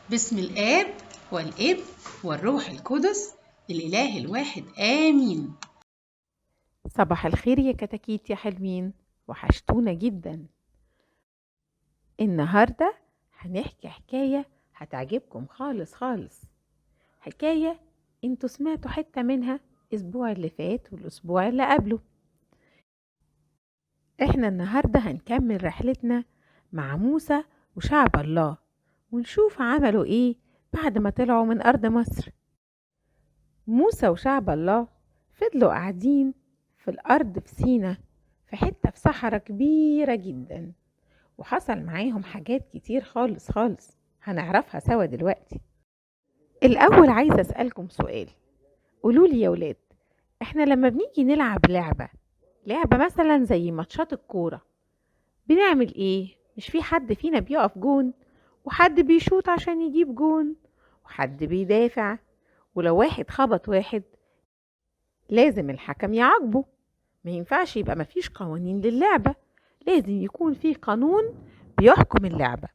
باسم الآب والابن والروح القدس الإله الواحد آمين. صباح الخير يا كتاكيت يا حلوين، وحشتونا جدا. النهاردة هنحكي حكاية هتعجبكم خالص خالص، حكاية انتوا سمعتوا حتة منها الأسبوع اللي فات والأسبوع اللي قبله. احنا النهاردة هنكمل رحلتنا مع موسى وشعب الله ونشوف عملوا ايه بعد ما طلعوا من أرض مصر. موسى وشعب الله فضلوا قاعدين في الأرض في سينا، في حتة في صحراء كبيرة جدا، وحصل معاهم حاجات كتير خالص خالص هنعرفها سوا دلوقتي. الأول عايزة أسألكم سؤال، قولولي يا ولاد، احنا لما بنيجي نلعب لعبة مثلا زي ماتشات الكورة بنعمل ايه؟ مش في حد فينا بيقف جون، وحد بيشوط عشان يجيب جون، وحد بيدافع، ولو واحد خبط واحد لازم الحكم يعاقبه. ما ينفعش يبقى مفيش قوانين للعبة، لازم يكون في قانون بيحكم اللعبة.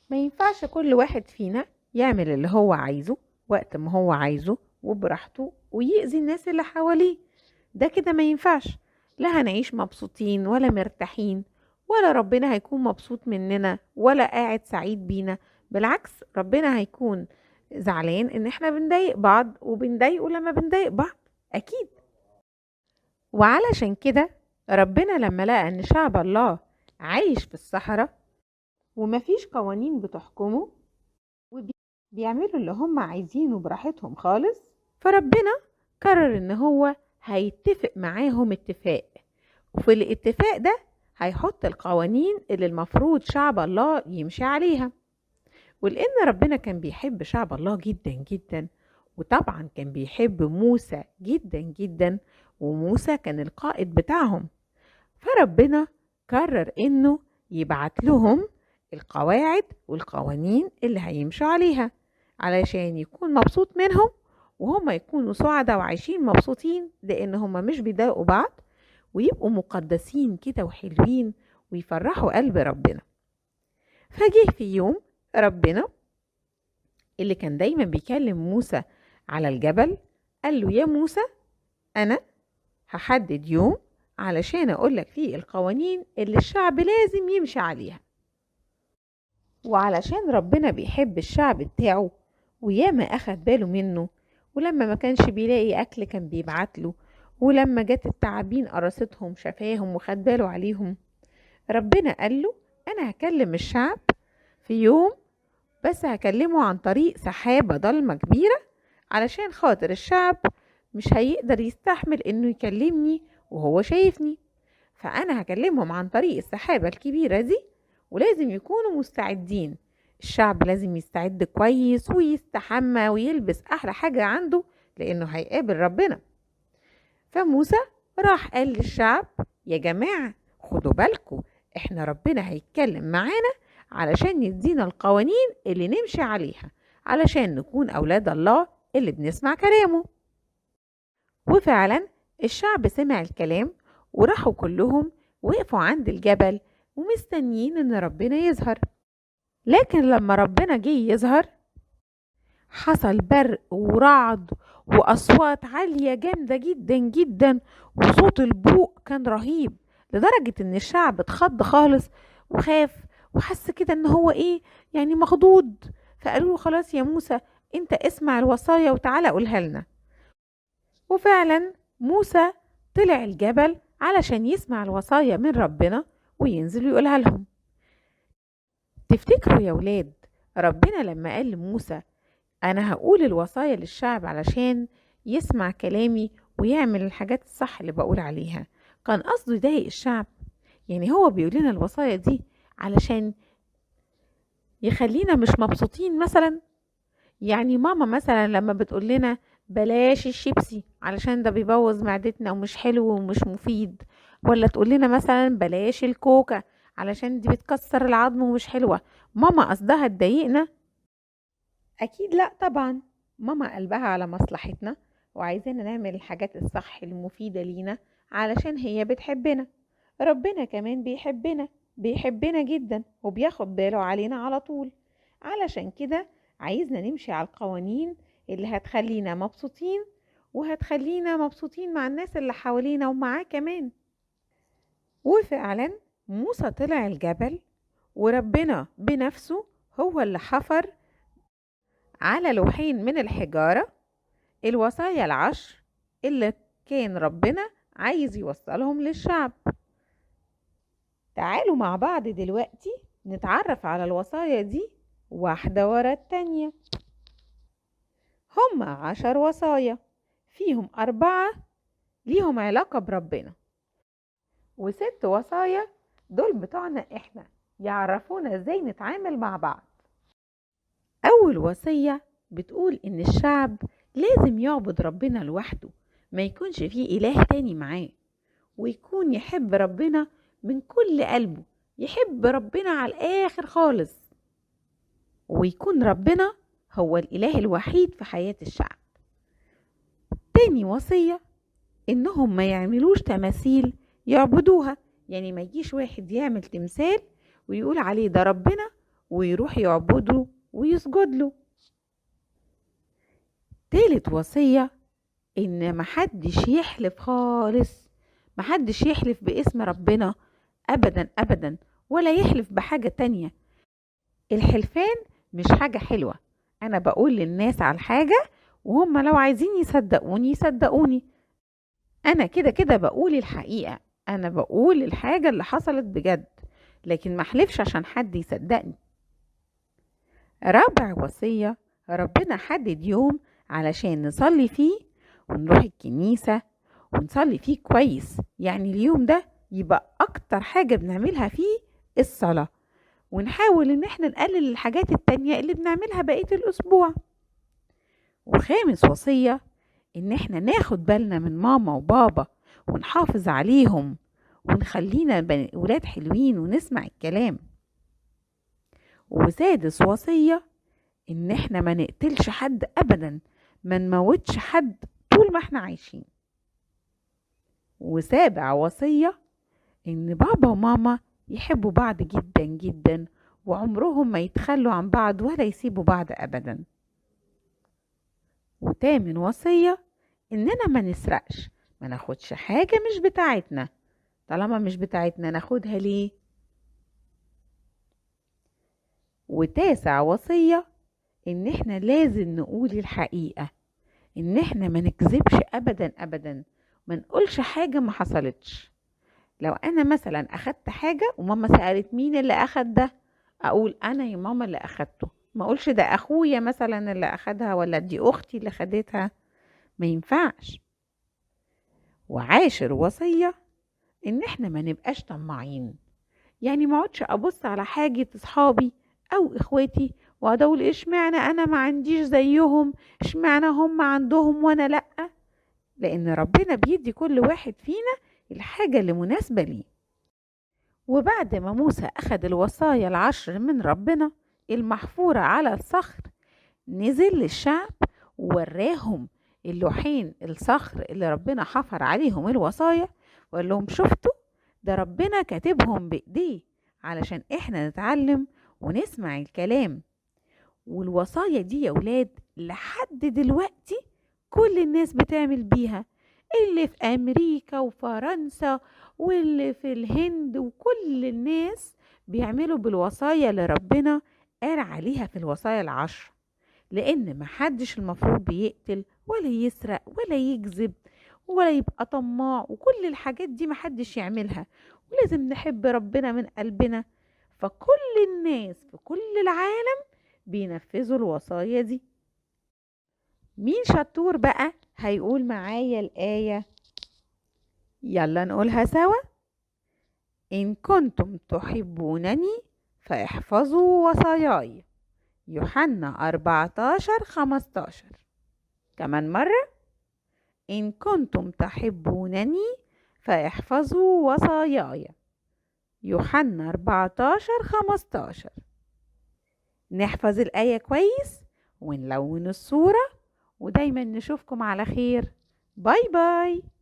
ما ينفعش كل واحد فينا يعمل اللي هو عايزه وقت ما هو عايزه وبراحته ويأذي الناس اللي حواليه، ده كده ما ينفعش. لا هنعيش مبسوطين ولا مرتاحين، ولا ربنا هيكون مبسوط مننا ولا قاعد سعيد بينا. بالعكس ربنا هيكون زعلان ان احنا بنضايق بعض وبنضايقه لما بنضايق بعض اكيد. وعلشان كده ربنا لما لقى ان شعب الله عايش في الصحراء ومفيش قوانين بتحكمه وبيعملوا اللي هم عايزينه براحتهم خالص، فربنا قرر ان هو هيتفق معاهم اتفاق، وفي الاتفاق ده هيحط القوانين اللي المفروض شعب الله يمشي عليها. ولأن ربنا كان بيحب شعب الله جدا جدا، وطبعا كان بيحب موسى جدا جدا، وموسى كان القائد بتاعهم، فربنا قرر انه يبعت لهم القواعد والقوانين اللي هيمشوا عليها علشان يكون مبسوط منهم وهم يكونوا سعداء وعايشين مبسوطين، لان هم مش بيضايقوا بعض، ويبقوا مقدسين كده وحلوين ويفرحوا قلب ربنا. فجه في يوم ربنا اللي كان دايما بيكلم موسى على الجبل قال له يا موسى أنا هحدد يوم علشان أقولك فيه القوانين اللي الشعب لازم يمشي عليها. وعلشان ربنا بيحب الشعب بتاعه وياما أخد باله منه، ولما ما كانش بيلاقي أكل كان بيبعتله، ولما جت التعابين قرصتهم شفاهم وخد باله عليهم، ربنا قال له أنا هكلم الشعب في يوم، بس هكلمه عن طريق سحابة ضلمة كبيرة علشان خاطر الشعب مش هيقدر يستحمل إنه يكلمني وهو شايفني، فأنا هكلمهم عن طريق السحابة الكبيرة دي، ولازم يكونوا مستعدين. الشعب لازم يستعد كويس ويستحمى ويلبس أحلى حاجة عنده لأنه هيقابل ربنا. فموسى راح قال للشعب يا جماعة خدوا بالكم، احنا ربنا هيتكلم معانا علشان يدينا القوانين اللي نمشي عليها علشان نكون أولاد الله اللي بنسمع كلامه. وفعلا الشعب سمع الكلام وراحوا كلهم وقفوا عند الجبل ومستنيين ان ربنا يظهر. لكن لما ربنا جه يظهر حصل برق ورعد وأصوات عالية جامدة جدا جدا، وصوت البوق كان رهيب لدرجة ان الشعب اتخض خالص وخاف وحس كده ان هو ايه يعني مخضوض. فقالوا له خلاص يا موسى انت اسمع الوصايا وتعالى قولها لنا. وفعلا موسى طلع الجبل علشان يسمع الوصايا من ربنا وينزل يقولها لهم. تفتكروا يا ولاد ربنا لما قال لموسى انا هقول الوصايا للشعب علشان يسمع كلامي ويعمل الحاجات الصح اللي بقول عليها، كان قصده يضايق الشعب؟ يعني هو بيقول لنا الوصايا دي علشان يخلينا مش مبسوطين مثلا؟ يعني ماما مثلا لما بتقول لنا بلاش الشيبسي علشان ده بيبوظ معدتنا ومش حلو ومش مفيد، ولا تقول لنا مثلا بلاش الكوكا علشان دي بتكسر العظم ومش حلوة، ماما قصدها تضايقنا؟ أكيد لا طبعا، ماما قلبها على مصلحتنا وعايزانا نعمل الحاجات الصح المفيدة لينا علشان هي بتحبنا. ربنا كمان بيحبنا، بيحبنا جدا وبياخد باله علينا على طول. علشان كده عايزنا نمشي على القوانين اللي هتخلينا مبسوطين، وهتخلينا مبسوطين مع الناس اللي حوالينا ومعاه كمان. وفعلا موسى طلع الجبل، وربنا بنفسه هو اللي حفر على لوحين من الحجارة الوصايا العشر اللي كان ربنا عايز يوصلهم للشعب. تعالوا مع بعض دلوقتي نتعرف على الوصايا دي واحدة ورا التانية. هما 10 وصايا، فيهم 4 ليهم علاقة بربنا، و6 وصايا دول بتوعنا احنا، يعرفونا ازاي نتعامل مع بعض. أول وصية بتقول إن الشعب لازم يعبد ربنا لوحده، ما يكونش فيه إله تاني معاه، ويكون يحب ربنا من كل قلبه، يحب ربنا على الآخر خالص، ويكون ربنا هو الإله الوحيد في حياة الشعب. تاني وصية إنهم ما يعملوش تماثيل يعبدوها، يعني ما يجيش واحد يعمل تمثال ويقول عليه ده ربنا ويروح يعبده ويسجد له. تالت وصية إن محدش يحلف خالص، محدش يحلف باسم ربنا أبدا أبدا، ولا يحلف بحاجة تانية. الحلفان مش حاجة حلوة، أنا بقول للناس على الحاجة وهم لو عايزين يصدقوني يصدقوني، أنا كده كده بقول الحقيقة، أنا بقول الحاجة اللي حصلت بجد، لكن ما احلفش عشان حد يصدقني. رابع وصية، ربنا حدد يوم علشان نصلي فيه ونروح الكنيسة ونصلي فيه كويس، يعني اليوم ده يبقى أكتر حاجة بنعملها فيه الصلاة، ونحاول إن احنا نقلل الحاجات التانية اللي بنعملها بقية الأسبوع. وخامس وصية إن احنا ناخد بالنا من ماما وبابا ونحافظ عليهم ونخلينا ولاد حلوين ونسمع الكلام. وسادس وصية إن احنا ما نقتلش حد أبدا، ما نموتش حد طول ما احنا عايشين. وسابع وصية إن بابا وماما يحبوا بعض جدا جدا، وعمرهم ما يتخلوا عن بعض ولا يسيبوا بعض أبدا. وتامن وصية إننا ما نسرقش، ما ناخدش حاجة مش بتاعتنا، طالما مش بتاعتنا ناخدها ليه؟ وتاسع وصية إن احنا لازم نقول الحقيقة، إن احنا ما نكذبش أبدا أبدا، ما نقولش حاجة ما حصلتش. لو أنا مثلا أخدت حاجة وماما سألت مين اللي أخد ده، أقول أنا يا ماما اللي أخدته، ما أقولش ده أخويا مثلا اللي أخدها ولا دي أختي اللي خدتها، ما ينفعش. وعاشر وصية إن احنا ما نبقاش طماعين، يعني ما اقعدش أبص على حاجة أصحابي أو إخواتي وأقعد أقول إشمعنى أنا ما عنديش زيهم، إشمعنى هم عندهم وأنا لأ، لأن ربنا بيدي كل واحد فينا الحاجة اللي مناسبة ليه. وبعد ما موسى أخد الوصايا العشر من ربنا المحفورة على الصخر، نزل للشعب ووراهم اللوحين الصخر اللي ربنا حفر عليهم الوصايا، وقال لهم شفتوا ده ربنا كاتبهم بإيديه علشان إحنا نتعلم ونسمع الكلام. والوصايا دي يا ولاد لحد دلوقتي كل الناس بتعمل بيها، اللي في أمريكا وفرنسا واللي في الهند، وكل الناس بيعملوا بالوصايا اللي ربنا قال عليها في الوصايا العشر، لأن محدش المفروض بيقتل ولا يسرق ولا يكذب ولا يبقى طماع، وكل الحاجات دي محدش يعملها، ولازم نحب ربنا من قلبنا. فكل الناس في كل العالم بينفذوا الوصايا دي. مين شطور بقى هيقول معايا الآية؟ يلا نقولها سوا. إن كنتم تحبونني فاحفظوا وصاياي، يوحنا 14:15. كمان مرة، إن كنتم تحبونني فاحفظوا وصاياي، يوحنا 14:15. نحفظ الآية كويس ونلون الصورة، ودايما نشوفكم على خير. bye bye.